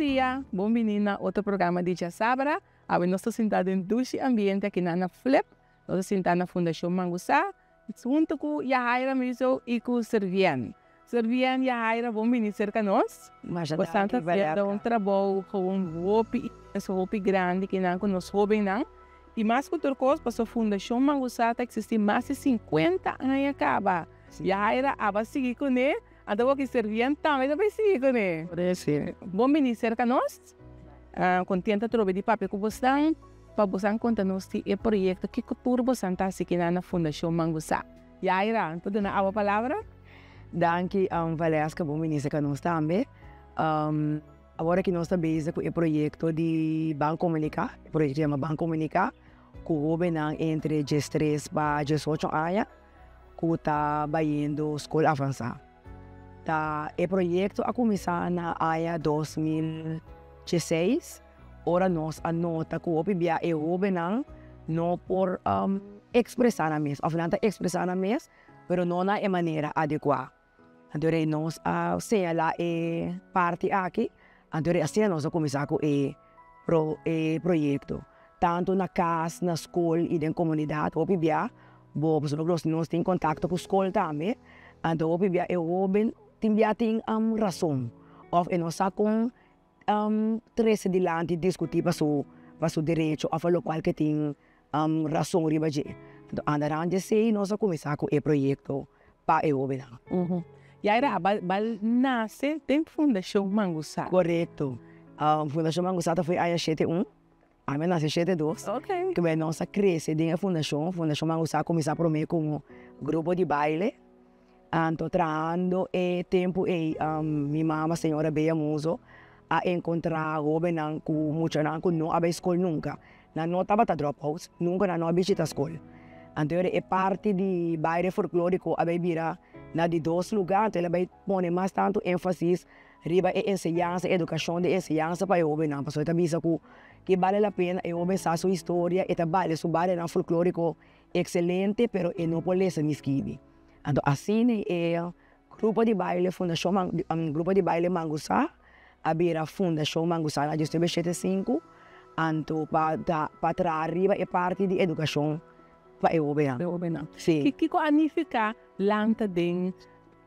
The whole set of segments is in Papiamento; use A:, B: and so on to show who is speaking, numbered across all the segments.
A: Bon dia, bon bini na otro programa di Djasabra. Awe nos ta sinta den dushi ambiente aki na na Flip. Nos ta sinta na Fundashon Mangusá hunto ku Yahaira Mizo i ku Servien. Servien, Yahaira, bon bini serka nos.
B: Masha
A: Bo ta
B: danki,
A: hasiendo un
B: Valeska.
A: trabou gewoon hopi, hopi grandi kinan ku nos hóbennan. I mas ku tur kos, pasobra Fundashon Mangusá ta eksistí mas di 50 aña kaba. Yahaira, abo a sigui kuné, anto bo ku Servien tambe ta bai sigui kuné.
B: Sí.
A: Bon bini serka nos. Kontento trobe di papia ku bosan, pa bosan konta nos di e proyekto kiko tur bosan ta hasi kinan na Fundashon Mangusá. Yahaira, ta duna abo palabra?
B: Danki, Valeska, bon bini serka nos tambe. Awor ku nos ta bezig ku e proyekto di Ban Komuniká, e proyekto yama Ban Komuniká, ku hóbennan entre 13 pa 18 aña ku ta bayendo skol avansá. Ta e proyekto a kuminsá na aña 2016, ora nos a nota ku hopi bia e hóbennan no por ekspresá nan mes, òf nan ta ekspresá nan mes, pero no na e manera adekuá. Anto nos a señalá e parti aki, anto asina nos a kuminsá ku e proyekto. Tantu na kas, na skol i den komunidat, hopi bia, bo nos tin kontakto ku skol tambe, anto hopi bia e hóben tin bia tin rason, òf e no sa kon trese dilanti diskutí pa su derecho òf lokual ku tin rason riba dje. Anto andarante esei nos a kuminsá ku e proyekto pa e hóbennan.
A: Yaira, b'a nase den Fundashon Mangusá.
B: Korekto. Fundashon Mangusá foi aña 71. Ami a nase 72. Ku nos a krese den e fundashon. Fundashon Mangusá a kuminsá promé komo grupo di baile. Anto trahando e tempu ei mi mama, señora Bea Muzo, a enkontrá hóbennan ku muchanan ku no a bai skol nunka. Nan no tabata dropouts, nunka nan no a bishitá skol. Anto e parti di baile folklóriko a bai bira na di dos lugá, anto el a bai pone mas tantu énfasis riba e enseñansa, edukashon di enseñansa pa e hóbennan. Pasobra e ta bisa ku ke bale la pena e hóben sa su historia, e ta baila su bailenan folklóriko ekselente, pero e no por lesa ni skibi. Anto asina e grupo di baile Fundashon grupo di baile Mangusá a bira Fundashon Mangusá na 1975, anto pa traha riba e parti di edukashon pa e hóbennan.
A: E hóbennan.
B: Sí.
A: Kiko a nifiká lanta den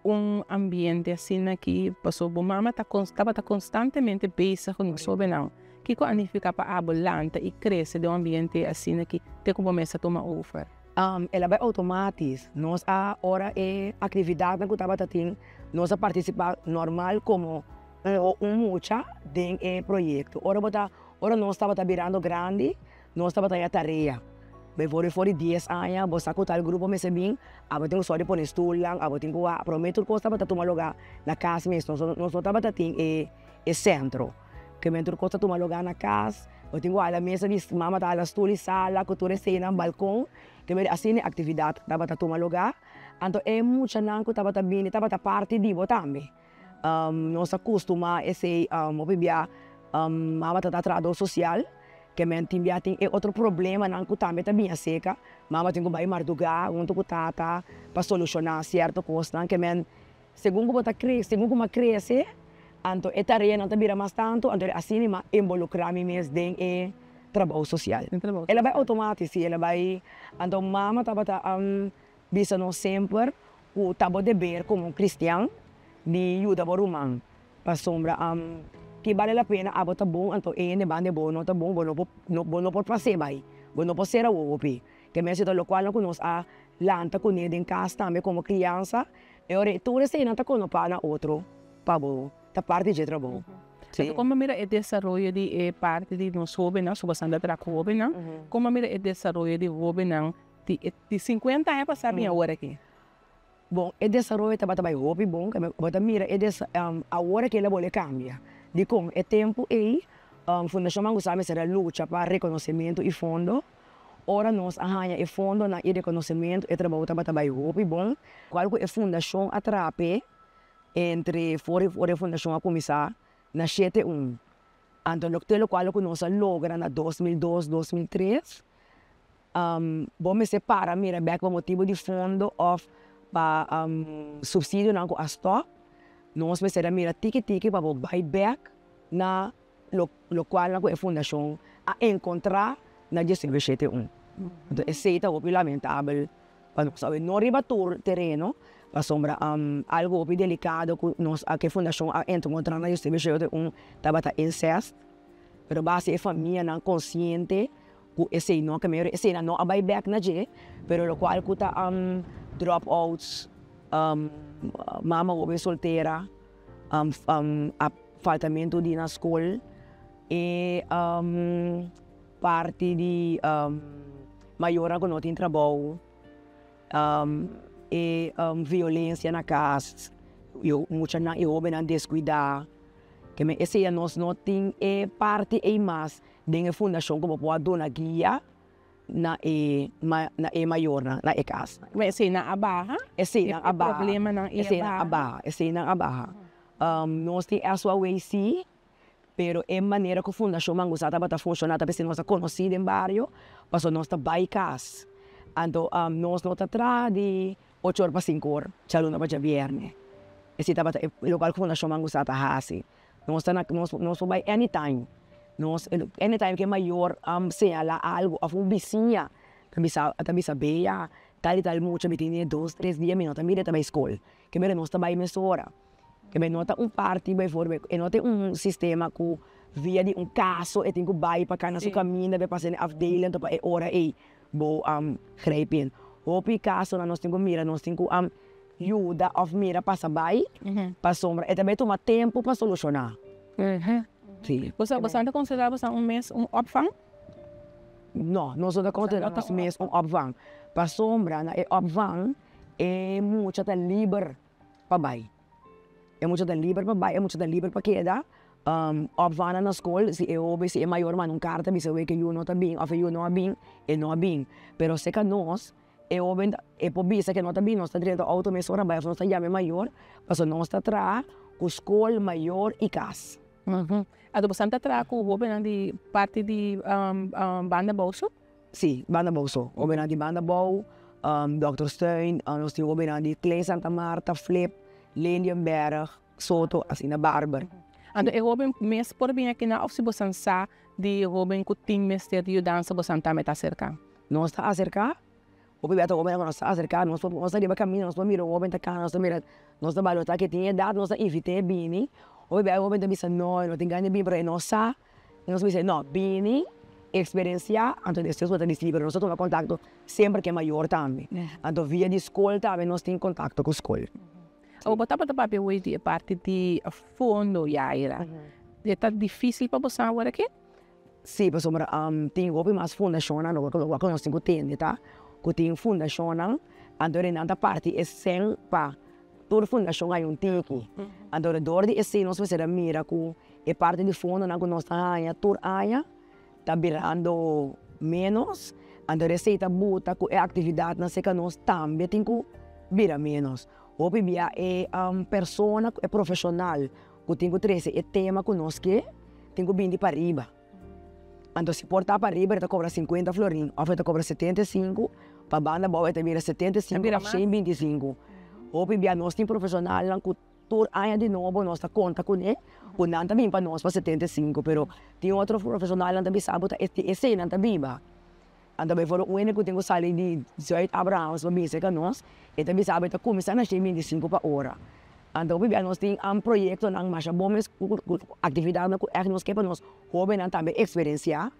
A: un ambiente asina aki, pasobra bo mama ta tabata konstantemente bezig ku nos hóbennan. Kiko a nifiká pa abo lanta i krese den un ambiente asina aki, te ku bo mes a tuma over?
B: El a bai outomatisch. Nos a ora e aktividatnan ku tabata tin, nos a partisipá normal komo un mucha den e proyekto. Ora nos tabata birando grandi, nos tabata haña tarea. Bijvoorbeeld for di 10 aña, bo sa ku tal grupo mester bin, abo tin ku sòru di pone stulnan, abo tin ku promé tur kos tabata tuma lugá na kas mes. Nos no tabata tin e sentro. Ke men tur kos ta tuma lugá na kas, bo tin ku hala mesa di mama ta hala stul di sala ku tur eseinan balkon. Ke men asina e aktividat tabata tuma lugá. Anto e muchanan ku tabata bini tabata parti di bo tambe. Nos a kustumá esei hopi bia mama ta trahadó sosial, ke men tin bia tin e otro problemanan ku tambe ta bini aserka. Mama tin ku bai mardugá huntu ku tata pa solushoná sierto kosnan. Ke men segun ku bo ta krese, segun ku mi a krese, anto e tareanan ta bira mas tantu, anto asina mi a involukrá mi mes den e trabou sosial. El a bai outomatisch, sí, el a bai. Anto mama tabata bisa nos semper ku ta bo deber komo kristian di yuda bo ruman. Pasobra ke bale la pena abo ta bon, anto e hende banda di bo no ta bon, bo no por pas'é bai, bo no por sera wowo p'e. Ke men ta lokual ku nos a lanta kuné den kas tambe komo kriansa, e ora tur eseinan ta konopá na otro pa bo ta parti di e trabou.
A: Sí. Kon bo a mira e desaroyo di e parti di nos hóbennan, so bastante atrás ku hóbennan, kon bo a mira e desaroyo di hóbennan di 50 aña pasá bin awor aki?
B: Bon, e desaroyo tabata bai hopi bon, bo ta mira awor ku el a bolbe kambia. Dikon e tempu ei Fundashon Mangusá mester a lucha pa rekonosementu i fondo. Ora nos a haña e fondonan i rekonosementu, e trabou tabata bai hopi bon. Kual ku e fundashon a traha entre for ora e fundashon a kuminsá na 71. Anto te lokual ku nos a logra na 2002, 2003, bo mester para mira bèk pa motibu di fondo òf pa supsidionan ku a stòp, nos mester a mira tiki tiki pa bo bai bèk na. lo lokual ku e fundashon a enkontrá na 1971. Anto esei ta hopi lamentabel pa nos. Awe no riba tur tereno, pasobra algu hopi delikado ku nos ku e fundashon a enkontrá na 1971 tabata insèst, pero base e famianan konsiente ku esei no a kambia, eseinan no a bai bèk na dje, pero lokual ku ta drop outs, mama hopi soltera, faltamentu di na skol, e parti di mayornan ku no tin trabou, e violensia na kas, e muchanan e hobennan deskuidá, keme esei nos no tin e parti ei mas den e fundashon ku bo por a duna guia na e na e mayornan na e kas.
A: Ma eseinan a baha?
B: Eseinan a baha.
A: E problemanan ei a baha?
B: Eseinan a baha, eseinan a baha. Nos tin SOAW sí, pero e manera ku Fundashon Mangusá tabata funshoná ta p'esei nos ta konosí den bario, pasobra nos ta bai kas. Anto nos no ta traha di ocho or pa sinku or, djaluna pa djabièrnè. Esei tabata e lokual ku Fundashon Mangusá ta hasi. Nos ta na nos nos por bai anytime. Nos anytime ku e mayor señalá algu òf un bisiña ta bisa ta bisa Bea tal i tal mucha mi tene dos tres dia mi no ta mira e ta bai skol. Ke mira nos ta bai mesora. Ke mira no ta un parti beivoorbeeld e no tin un sistema ku via di un kaso e tin ku bai pa kana su kaminda pa e pasa den afdeling pa e ora ei bo grijp in. Hopi kasonan nos tin ku mira nos tin ku yuda of mira pasa bai pasobra e ta bay tuma tempo pa soluciona. Si.
A: Boso boso ta considera boso un mes un opvang?
B: No, nos no ta considera nos mes un opvang pasobra na e opvang e mucha ta liber pa bai. E mucha ta liber pa bai, e mucha ta liber pa keda. Opvangnan na skol si e hoben si e mayor manda un karta bisa wei ke yu no ta bin of e yu no a bin, e no a bin. Pero seka nos E hoben ta, e por bisa ke no ta bin, nos ta drenta outo mesora bai of nos ta yama e mayor, pasobra nos ta traha ku skol, mayor i kas.
A: Anto boso ta traha ku hobennan di parti di Banda Bou so?
B: Si, Banda Bou so. Hobennan di Banda Bou, Dokterstuin, nos tin hobennan di Klein Santa Marta, Flip, Lelienberg, Soto, asina Barber.
A: Anto e hoben mes por bin akinan of si boso sa di hoben ku tin mester di yudansa boso tambe ta aserka?
B: Nos ta aserká, hopi bia ta hobennan ku nos ta aserká, nos por nos ta riba kaminda, nos por mira un hoben ta kana, nos ta mira, nos ta balotá ke tin edat, nos ta invit'é bini, hopi bia e hoben ta bisa no, e no tin gana di bini, pero e no sa, i nos bisa no, bini, eksperensiá, anto despues bo ta disidí, pero nos ta tuma kontakto semper ku e mayor tambe, anto via di skol tambe nos tin kontakto ku skol.
A: Awor bo tabata papia hoy di e parti di fondo, Yaira, e ta difísil pa bo sa awor aki?
B: Sí, pasobra tin hopi mas fundashonnan loke ku nos tin ku tende ta ku tin fundashonnan anto nan ta parti e sèn pa tur fundashon hay un tiki. Anto dor di esei nos mester a mira ku e parti di fondonan ku nos ta haña tur aña ta birando ménos, anto esei ta buta ku e aktividatnan serka nos tambe tin ku bira ménos. Hopi bia e persona, e profeshonal ku tin ku trese e tema ku nos ke, tin ku bini pariba. Anto si por ta pariba e ta kobra sinkuenta florin òf e ta kobra 75, pa banda abou e ta bira 75 òf 125. Hopi bia nos tin profeshonalnan ku tur aña di nobo nos ta konta kuné ku nan ta bini pa nos pa 75, pero tin otro profeshonalnan ta bisa bo ta esei nan ta biba. Anto bijvoorbeeld un hende ku tin ku sali di Zuid Abrahams pa bin serka nos, e ta bisa bo e ta kuminsá na 125 pa ora. Anto hopi bia nos tin proyektonan masha bon mes ku aktividatnan ku ègt nos ke pa nos hóbennan tambe eksperensiá,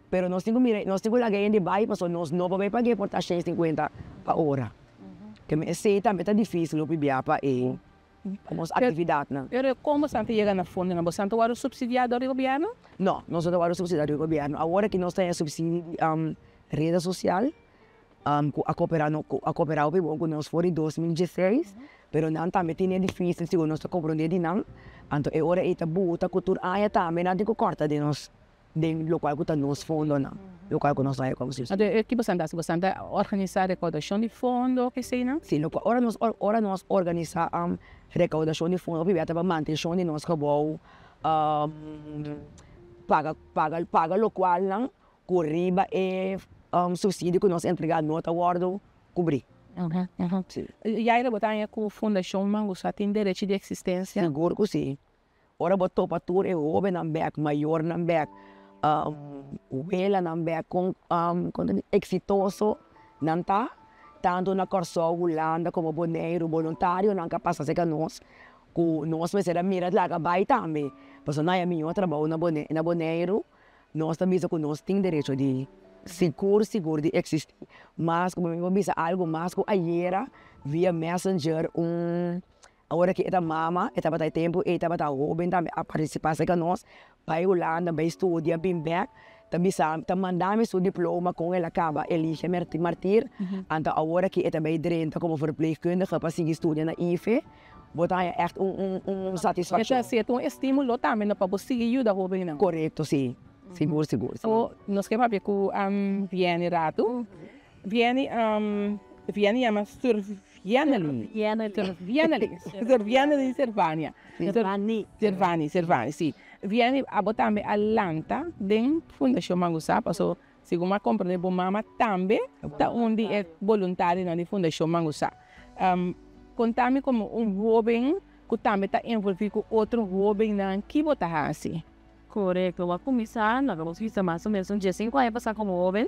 B: pero nos tin ku mira, nos tin ku laga hende bai pasobra nos no por bai pag'é por ta 150 pa ora. Esei tambe ta difísil hopi bia pa e Pa nos aktividatnan.
A: Pero kon boso ta yega na fondonan? Boso ta wòrdu supsidiá dor di gobièrnu?
B: No, nos no ta wòrdu supsidiá dor di gobièrnu. Awor aki nos ta haña supsidio di Reda Sosial ku a koperá ku a koperá hopi bon ku nos for di 2016, pero nan tambe tene difísil segun nos ta komprondé di nan. Anto e ora ei ta buta ku tur aña tambe nan tin ku kòrta den nos den lokual ku ta nos fondonan, lokual ku nos ta haña komo subsidio.
A: Anto ki boso ta hasi? Boso ta organisá rekoudashon di fondo òf eseinan?
B: Si, lokual ora nos ora nos organisá rekoudashon di fondo hopi bia ta pa mantenshon di nos gebou, paga paga paga lokualnan ku riba e subsidio ku nos entregá no ta wòrdu kubrí. Si.
A: Yaira, bo ta haña ku Fundashon Mangusa tin derechi di eksistensia?
B: Sigur ku si. Ora bo topa tur e hobennan bek, mayornan bek, welanan bek kon kon ta di eksitoso nan ta, tantu na Kòrsou, Hulanda komo Boneiru, boluntarionan ka pasa serka nos ku nos mester a mira laga bai tambe, pasobra nan a mihó trabou na na Boneiru, nos ta bisa ku nos tin derecho di sigur sigur di eksistí. Mas ku mi por bisa algu mas ku ayera via messenger un Awor ki e ta mama, e tabata e tempu ei tabata hoben tambe a partisipá serka nos, bai Hulanda, bai studia, bin bèk, ta bisa, ta manda mi su diploma kon el a kaba Elige Martir, anto awor aki e ta bai drenta komo verpleegkundige pa sigui studia na IFE, bo ta haña ègt un un satisfakshon.
A: E ta sierto un estímulo tambe no pa bo sigui yuda hobennan.
B: Korekto, si. Sigur, sigur, si.
A: Nos ke papia ku Vianney ratu. Vianney, Vianney yama Surviannely. Surviannely. Surviannely Servania.
C: Servani.
A: Servani, Servani, si. Vianney, abo tambe a lanta den Fundashon Mangusá, paso segun mi a komprende bo mama tambe ta un di e boluntarionan di Fundashon Mangusá. Konta mi komo un hoben ku tambe ta envolví ku otro hobennan, ki bo ta hasi?
C: Korekto, bo a kuminsá, laga nos bisa mas o menos un diesinku aña pasá komo hoben.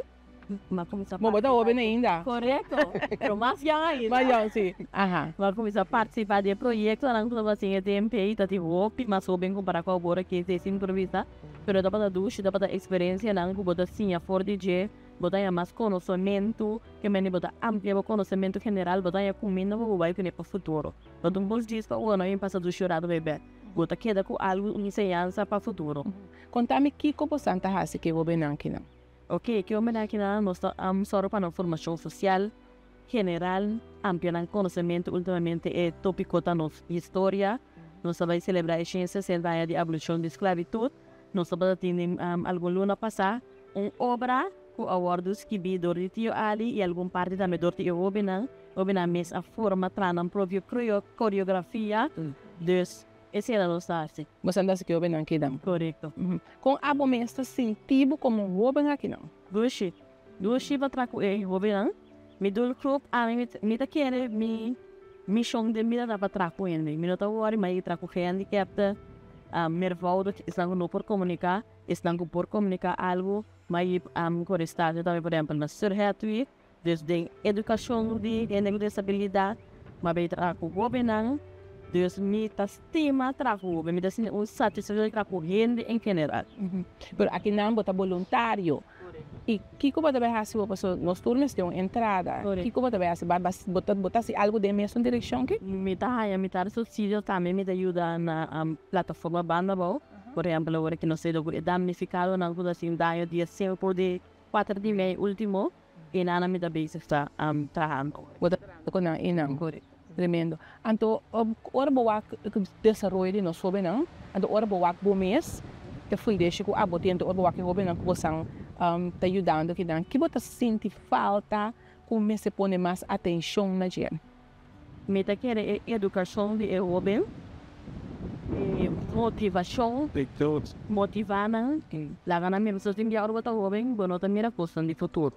C: M'a kuminsá
A: Bo bo ta hoben ainda.
C: Korekto, pero mas young ainda.
A: Mas young, si. Aha.
C: M'a kuminsá partisipá den e proyektonan ku tabata tin e tempu ei, ta tin hopi mas hoben kompará ku awor aki, esei sin por bisa. Pero tabata dushi, tabata eksperensianan ku bo ta siña for di dje, bo ta haña mas konosementu, ke manera bo ta amplia bo konosementu general, bo ta haña kuminda ku bo bai kuné pa futuro. No ta un bos djis pa ora no a pasa dushi rato bai bèk. Bo ta keda ku algu, un enseñansa pa futuro.
A: Konta mi kiko bosan ta hasi ku e hobennan akinan.
C: Ok, ke hombernan akinan nos ta sòru pa nan formashon sosial general, amplia nan konosementu. Ultimamente e topiko ta nos historia. Nos ta bai selebrá e 160 aña di abolishon di sklabitut. Nos tabata tin den algun luna pasá un obra ku a wòrdu skibí dor di Tio Ali i algun parti tambe dor di e hóbennan. Hóbennan mes a forma traha nan propio koreografia. Dus Esei ta nos ta hasi.
A: Bo sa ta hasi hobennan kidan?
C: Korekto.
A: Kon abo mes ta sinti bo komo hoben akinan?
C: Dushi. Dushi pa traha ku e hobennan. Mi doelgroep, ami mi ta kere mi mishon den bida ta pa traha ku hende. Mi no ta wòri ma e traha ku gehandikapte, meervoudig, esnan ku no por komuniká, esnan ku por komuniká algu, ma e kore stage tambe por ehèmpel na Surhetwig. Dus den edukashon di hende ku desabilidat, mi a bay traha ku hobennan. Dus mi ta stima traha ku hoben, mi ta sinti un satisfakshon di traha ku hende en general.
A: Pero akinan bo ta boluntario. I kiko bo ta bay hasi bo? Pasobra nos tur mester un entrada. Kiko bo ta bay hasi? Bo ta hasi algu den mesun direkshon ki?
C: Mi ta haña mitar supsidio tambe mi ta yuda na plataforma Banda Abou. Por ehempel awor ki nos ta yuda ku e damnifikadonan ku ta hasi un daño dia sinku di kuater di mei ultimo. E nan mi ta bezig ta trahando.
A: Bo ta trahando ku nan einan. Tremendo. Anto ora bo wak desaroyo di nos hobennan, anto ora bo wak bo mes, e fundeshi ku abo tin, anto ora bo wak e hobennan ku bo san ta yudando kinan, ki bo ta sinti falta ku mester pone mas atenshon na dje?
C: Mi ta kere e edukashon di e hoben, e motivashon, motivá nan, laga nan mira. Pasobra tin bia ora bo ta hoben, bo no ta mira kosnan di futuro.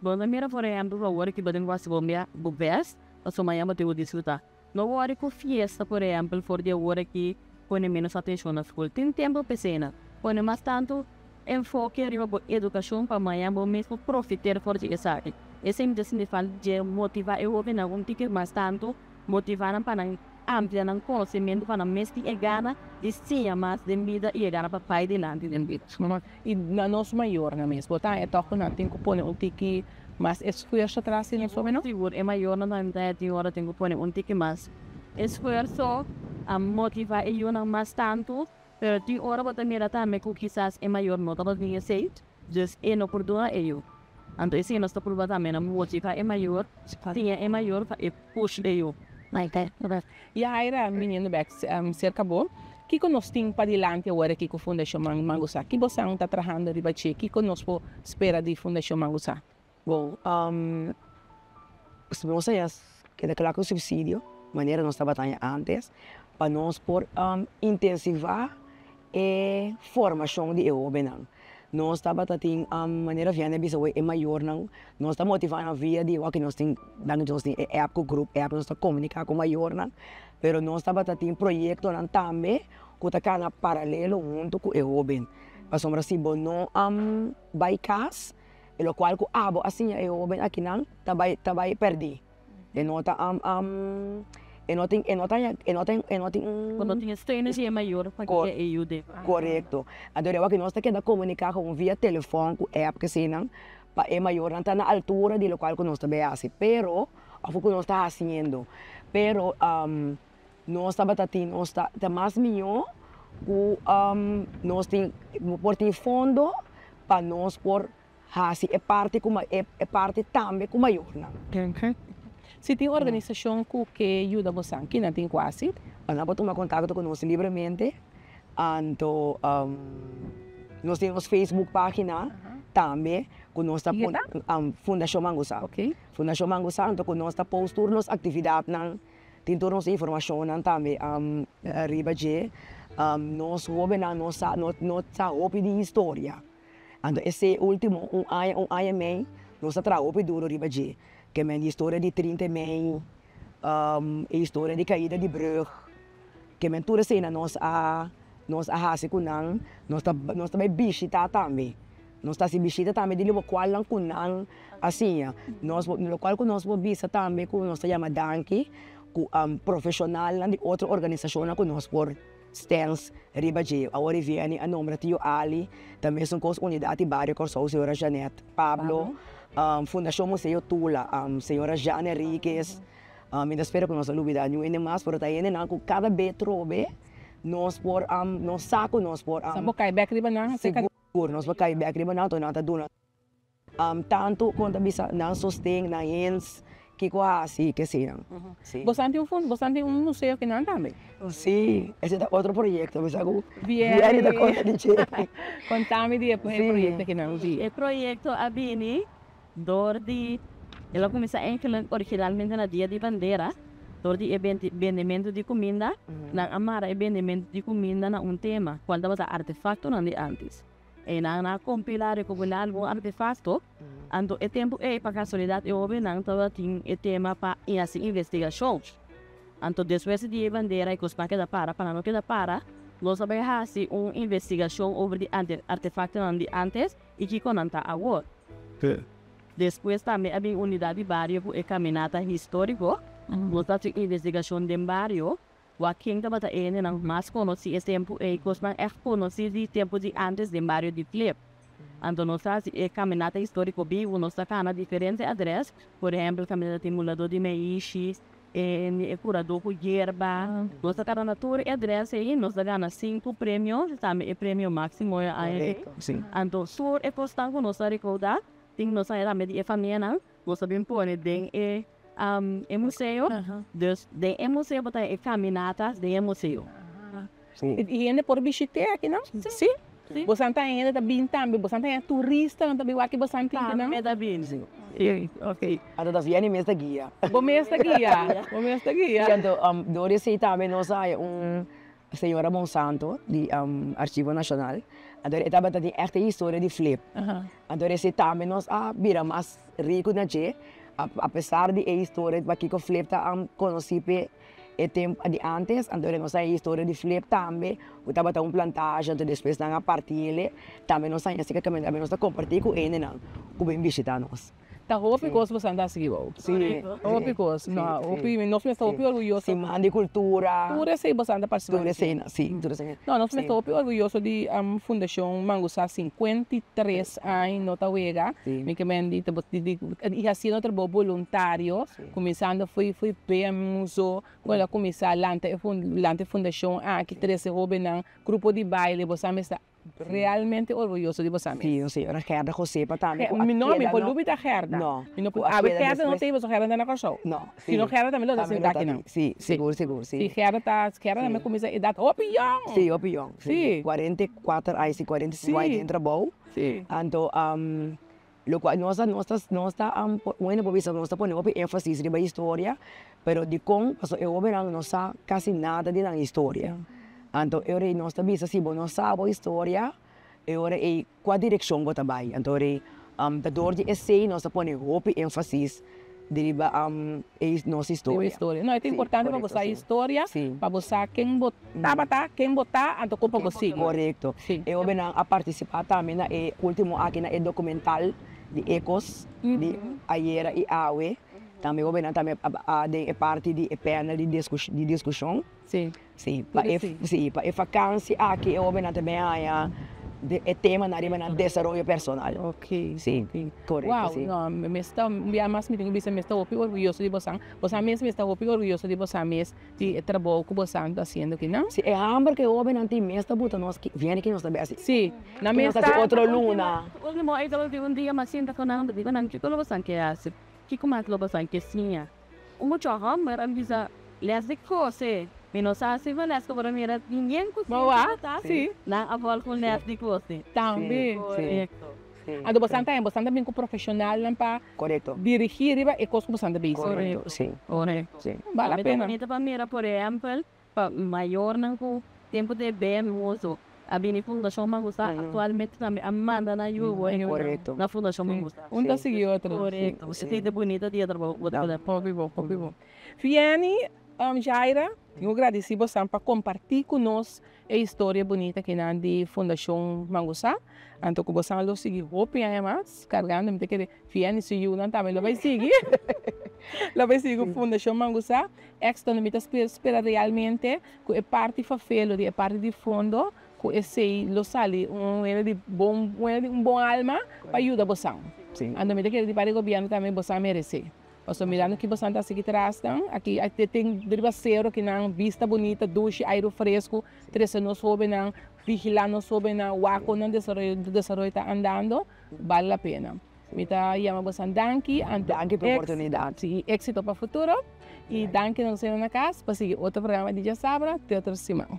C: Bo no ta mira, por ehèmpel, ku awor ki bo tin ku hasi bo mia bo bèst, pasobra mañana bo tin ku disfrutá. No wòri ku fiesta, por ehèmpel, for di awor aki pone ménos atenshon na skol. Tin tempu pa esei-nan. Pone mas tantu enfoke riba bo edukashon pa mañana bo mes por profiter for di esaki. Esei mi ta sinti falta dje motivá e hóbennan un tiki mas tantu, motivá nan pa nan amplia nan konosementu pa nan mes tin e gana di siña mas den bida i e gana pa bai dilanti den bida.
A: I na nos mayornan mes, bo ta haña tòg ku nan tin ku pone un tiki mas esfuerso tras di nos hóbennan?
C: Sigur, e mayornan tambe ta tin ora tin ku pone un tiki mas esfuerso a motivá e yunan mas tantu. Pero tin ora bo ta mira tambe ku kisas e mayor no tabata tin esei, dus e no por duna e yu. Anto esei nos ta purba tambe na motivá e mayor, siña e mayor pa e push e yu.
A: Yahaira, biniendo bek serka bo, kiko nos tin padilanti awor aki ku Fundashon Mangusa? Ki bosan ta trahando riba dje? Kiko nos por spera di Fundashon Mangusa?
B: Bon, nos a ya keda kla ku supsidio, manera nos tabata haña ántes, pa nos por intensivá e formashon di e hóbennan. Nos tabata tin, manera Vianney a bisa awor, e mayornan, nos ta motivá nan via di wak nos tin, nos tin e app ku grup app, nos ta komuniká ku mayornan, pero nos tabata tin proyektonan tambe. ku ta kana paralelo huntu ku e hóben. Pasobra si bo no bai kas, e lokual ku abo a siña e hóben akinan ta bai ta bai pèrdí. E no ta e no tin e no ta e no tin e no tin un.
C: Bo no tin e steun di e mayor pa guia e yu den.
B: Korekto. Anto riba ku nos ta keda komuniká ku via telefòn ku app kesenan pa e mayornan ta na altura di lokual ku nos ta bai hasi pero òf ku nos ta hasiendo pero nos tabata tin nos ta ta mas mihó ku nos tin por tin fondo pa nos por hasi e parti ku e parti tambe ku mayornan.
A: Si tin organisashon ku ke yuda bosan, kinan tin ku hasi?
B: Nan por tuma kontakto ku nos libremente, anto nos tin nos Facebook página tambe ku nos ta pone Fundashon Mangusa. Fundashon Mangusa anto ku nos ta post tur nos aktividatnan, tin tur nos informashonnan tambe riba dje. Nos hóbennan no sa no sa hopi di historia. Anto esei ultimo un aña, un aña i mei, nos a traha hopi duro riba dje. Ke men di historia di 30 i mei, e historia di kaida di brug, ke men tur eseinan nos a nos a hasi ku nan. Nos ta nos ta bai bishita tambe. Nos ta hasi bishita tambe di lokualnan ku nan a siña. Nos por lokual ku nos por bisa tambe ku nos ta yama danki ku profeshonalnan di otro organisashonnan ku nos por. Stens riba dje. Awor e vieni a nombra Tio Ali, ta mesun kos Unidat di Bario Kòrsou, señora Jeanette Pablo, Fundashon Museo Tula, señora Jeanne Enriquez. Mi ta spera ku nos a lubida niun hende mas, pero ta hendenan ku kada be trobe nos por nos sa ku nos por.
A: Sa bo kai bèk riba nan?
B: Sigur, nos por kai bèk riba nan, anto nan ta duna. Tantu kon ta bisa nan sosten, nan hens, kiko hasi, ke sinan. Si.
A: Bosan tin un fund, bosan tin un museo kinan tambe?
B: Si, ese ta otro proyekto, mi sa ku Vieri ta konta di dje.
A: Kontami di e proyekto kinan.
C: Si. E proyekto a bini dor di, el a kuminsá eigenlijk originalmente na Dia di Bandera, dor di e bendementu di kuminda, nan a mara e bendementu di kuminda na un tema, kual tabata artefaktonan di ántes. Einan a kompilá, rekopilá algun artefakto. Anto e tempu ei pa kasualidat e hóbennan tabatin e tema pa hasi investigashon. Anto despues di e bandera e kosnan keda para, pa nan no keda para, nos a bai hasi un investigashon over di artefaktonan di ántes i kiko nan ta awor. Despues tambe a bin unidat di bario ku e kaminata históriko. Nos a hasi un investigashon den bario. Wak ken tabata e hendenan mas konosí e tempu ei, kosnan ègt konosí di tempu di ántes den bario di Klip. Anto nos ta hasi e kaminata históriko bibu, nos ta kana diferente adrès, por ehèmpel kaminda tin muladó di meishi, e kuradó ku yerba. Nos ta kana na tur e adrès ei, nos ta gana sinku premio, tambe e premio máksimo e aña ei. Anto tur e kosnan ku nos ta rekoudá tin nos haña tambe di e famianan. Nos ta bin pone den e e museo. Dus den e museo bo ta e caminata den e museo.
A: I hende por bishit'é aki nan? Sí. Bosan ta hende ta bin tambe, bosan ta hende turistanan ta bin wak bosan tin kinan?
C: Tambe ta bin.
A: Sí, ok.
B: Anto ta Vianney mes ta guia.
A: Bo mes ta guia, bo mes ta guia.
B: Sí, anto dor di esei tambe nos a haya un Señora Monsanto di Archivo Nacional, anto e tabata tin echt e historia di Flip. Anto esei tambe nos a bira mas rico na dje, a pesar di e historia pakiko Flip ta conoci p'e e tempo di antes, anto nos a e historia di Flip tambe cu tabata un plantage, anto despues nan a parti'e, tambe nos a haña esaki caminda tambe nos ta comparti cu hendenan cu bin bishita nos.
A: Ta hopi kos boso anda sigui wou.
B: Sí.
A: Hopi kos. No, hopi, nos mester hopi orguyoso.
B: Siman di kultura.
A: Tur esei boso anda partisipa.
B: Tur esei, sí, tur esei.
A: No, nos mester hopi orguyoso di Fundashon Mangusá 53 aña no ta wega.
B: Sí.
A: Mi ke men di di i hasiendo trabou boluntario, kuminsando fo'i fo'i PMUSO, ku el a kuminsá lanta e lanta e fundashon aki, trese hóbennan, grupo di baile, boso a mester Realmente orguyoso di bosa mes.
B: Sí, señora Gerda Josepa tambe ku a
A: Mi no, mi
B: keda
A: por
B: no.
A: lubida Gerda.
B: No,
A: Mi no
B: ku
A: por,
B: a
A: awe
B: keda
A: Gerda no
B: despues.
A: ta ei pasobra Gerda ta na Kòrsou.
B: No,
A: Si no
B: sí.
A: Gerda tambe lo ta
B: Tambe
A: sintá
B: lo ta
A: akinan.
B: aki. Sí,
A: Sí.
B: sigur, sigur,
A: Sí,
B: sí.
A: Gerda ta, Gerda tambe
B: Sí.
A: kuminsá edat hopi yòn.
B: Sí, hopi yòn, sí.
A: Sí.
B: 44 aña, sí, 45 aña
A: Sí.
B: den trabou.
A: Sí.
B: Anto, lokual nos ta, nos ta, nos ta, un hende por bisa nos ta pone hopi énfasis riba historia, pero dikon? Pasobra e hóbennan no sa kasi nada di nan historia. Anto e ora ei nos ta bisa si bo no sa bo historia, e ora ei kua direkshon bo ta bai? Anto ora ei ta dor di esei nos ta pone hopi énfasis Di riba e nos historia.
A: E historia. No, e ta importante pa bo sa e historia, pa bo sa ken bo tabata, ken bo ta, anto kon pa bo sigui.
B: Korekto. E hobennan a partisipá tambe na e último aki na e dokumental di Ecos di ayera i awe. Tambe hobennan tambe a den e parti di e panel di di diskushon. Sí, pa e sí, pa e vakansi aki e hobennan ta bin haña e temanan riba nan desaroyo personal.
A: Ok.
B: Sí, korekto
A: Wow,
B: sí.
A: no, mi esta, un bia mas mi tin ku bisa mi esta hopi orguyoso di bosan. Bosan mes mi esta hopi orguyoso di bosan mes di e trabou ku bosan ta hasiendo aki, no?
B: Sí, e hamber ku e hobennan tin mes ta buta nos ki viene ki nos ta besi.
A: Sí, nan
B: Ki nos
A: mes
B: ta hasi
A: ta.
B: otro luna.
C: Ultimo ei tabatin un dia mas sinta ku nan, ta bisa nan kiko lo bosan ke hasi, kiko mas lo bosan ke siña. Un mucha homber a bisa, Les di kose. Mi no sa si bo les ku bo ta mira bien ku
A: Bo wak? Si.
C: Nan a vol ku les di kose.
A: Tambe.
C: Korekto.
A: Anto bosan ta bosan ta bin ku profeshonalnan pa
B: Korekto.
A: dirigí riba e kos ku bosan ta bisa.
B: Korekto, si.
C: Korekto.
B: Si.
A: Bal la
C: Tambe ta
A: pena.
C: bunita pa mira, por ehèmpel, pa mayornan ku tempu ta e bèn mozo a bini Fundashon Mangusta, aktualmente tambe a manda nan yu na Fundashon Mangusta.
A: Un ta sigui otro.
C: Korekto. Esei ta bunita di e trabou ku bo ta haci.
A: Hopi bon, hopi bon. Fieni, Jaira, tin ku gradisí bosan pa kompartí ku nos e historia bunita kinan di Fundashon Mangusta. Anto ku bosan lo sigui hopi aña mas kargando, mi ta kere Fieni su yunan tambe lo bai sigui, lo bai sigui ku Fundashon Mangusta. Exton mi ta spera realmente ku e parti fafelo di e parti di fondo ku esei lo sali un hende di bon un hende di un bon alma pa yuda bosan. Anto mi ta kere di parti di gobierno tambe bosan merese. Pasobra mirando ki bosan ta sigui trasnan aki tin riba sero kinan bista bunita dushi airu fresku trese nos hobennan vigila nos hobennan wak kon nan desaroyo desaroyo ta andando bale la pena. Mi ta yama bosan danki anto
B: Danki pa e oportunidat.
A: Si exito pa futuro y danki na nos hende na cas pa sigui otro programa di Djasabra te otro siman.